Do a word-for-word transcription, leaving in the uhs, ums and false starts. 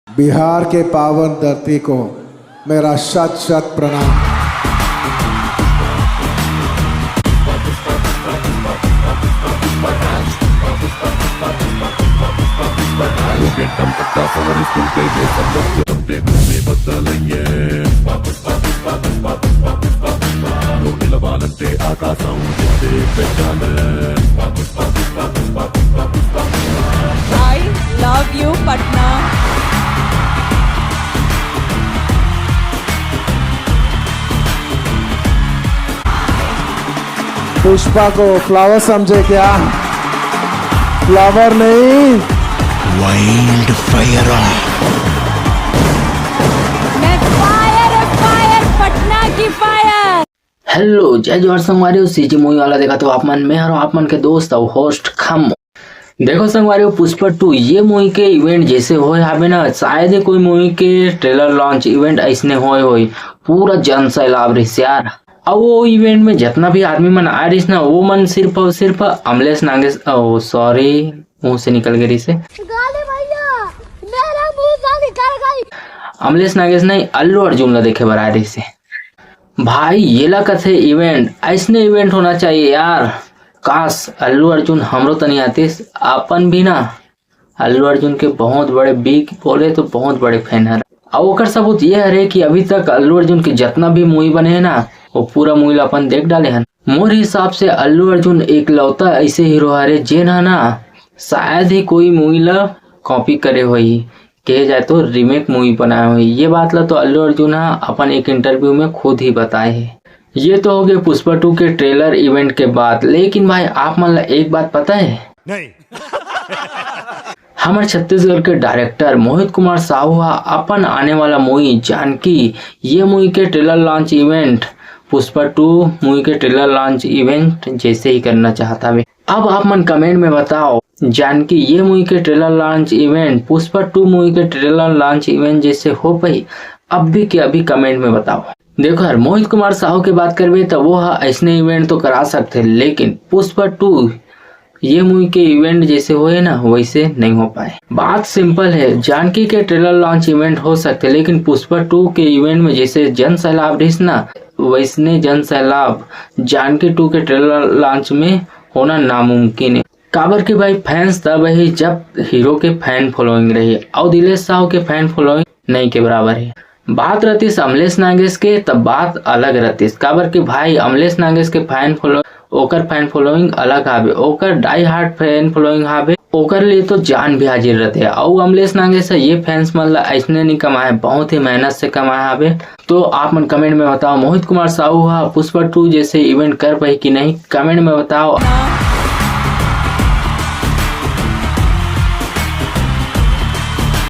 बिहार के पावन धरती को मेरा शत शत प्रणाम। I love you, Patna. Pushpa को फ्लावर समझे क्या? फ्लावर नहीं। Wild fire. मैं फायर फायर पटना की फायर। हेलो, जय जोहार संगवारी हो। सीजी मूवी वाला देखत हो आप मन, मैं हरो आप मन के दोस्त अउ होस्ट खम। देखो संगवारी हो, पुष्पा टू ये मूवी के इवेंट जैसे होए हाबे ना, शायद ही कोई मूवी के ट्रेलर लॉन्च इवेंट ऐसने होए होई। पूरा जन सैलाब रहिस यार। अउ वो इवेंट में जितना भी आदमी मन आए रहिस ना, वो मन सिर्फ और सिर्फ अमलेश नागेश, ओ सॉरी, मुंह से निकल गई रहिस हे। गाली भैया, मेरा मुंह से निकल गई। अमलेश नागेश नहीं, अल्लू अर्जुन ला देखे बर आए रहिस हे। भाई, येला कथे इवेंट, ऐसने इवेंट होना चाहिए यार। काश अल्लू अर्जुन हमरो तनी आतिस, अपन भी ना अल्लू अर्जुन के बहुत बड़े, बिग बोले तो बहुत बड़े फैन हर। अउ ओकर सबूत ये हरे कि अभी तक अल्लू अर्जुन के जितना भी मूवी बने हे ना, वो पूरा मूवी ला अपन देख डाले हन। मोर हिसाब से अल्लू अर्जुन एकलौता ऐसे हीरो हरे जेन ह ना शायद ही कोई मूवी ला कॉपी करे होही, कहे जाए तो रीमेक मूवी बनाए होही। ये बात ला तो अल्लू अर्जुन ह अपन एक इंटरव्यू में खुद ही बताए हे। ये तो हो गए पुष्पा टू के ट्रेलर इवेंट के बात, लेकिन भाई आप मन ला एक बात पता है? नहीं। हमर छत्तीसगढ़ के डायरेक्टर मोहित कुमार साहू ह अपन आने वाला मूवी जानकी ये मूवी के trailer launch event Pushpa two movie के ट्रेलर लॉन्च इवेंट जैसे ही करना चाहत हवे। अब आप मन कमेंट में बताओ, जानकी ये मूवी के trailer launch event Pushpa two movie के ट्रेलर लॉन्च इवेंट जैसे हो पाई? अभी के अभी कमेंट में बताओ। देखो यार, मोहित कुमार साहू के बात करबे त वो ह ऐसने इवेंट तो करा सकथे, लेकिन पुष्पा टू ये मूवी के इवेंट जैसे होए ना वैसे नहीं हो पाए। बात सिंपल है, जानकी के ट्रेलर लॉन्च इवेंट हो सकथे, लेकिन पुष्पा टू के इवेंट में जैसे जन सैलाब रहिस ना, वैसने जन सैलाब जानकी टू के ट्रेलर लॉन्च में होना नामुमकिन है। काबर कि भाई फैंस तब ही जब हीरो के फैन फॉलोइंग रही, अउ दिलेश साहू के फैन फॉलोइंग नहीं के बराबर है। बात रहतीस अमलेश नागेश के, तब बात अलग रहतीस, काबर कि भाई अमलेश नागेश के फैन फॉलोइंग, ओकर फैन फॉलोइंग अलग हावे, ओकर डाई हार्ड फैन फॉलोइंग हावे, ओकर लिए तो जान भी हाजिर रहते। अउ अमलेश नागेश ह ये फैंस मन ला ऐसने नहीं कमाए, बहुत ही मेहनत से कमाए हावे। तो आप मन कमेंट में बताओ, मोहित कुमार साहू हा पुष्पा टू जैसे इवेंट कर पाही कि नहीं, कमेंट में बताओ।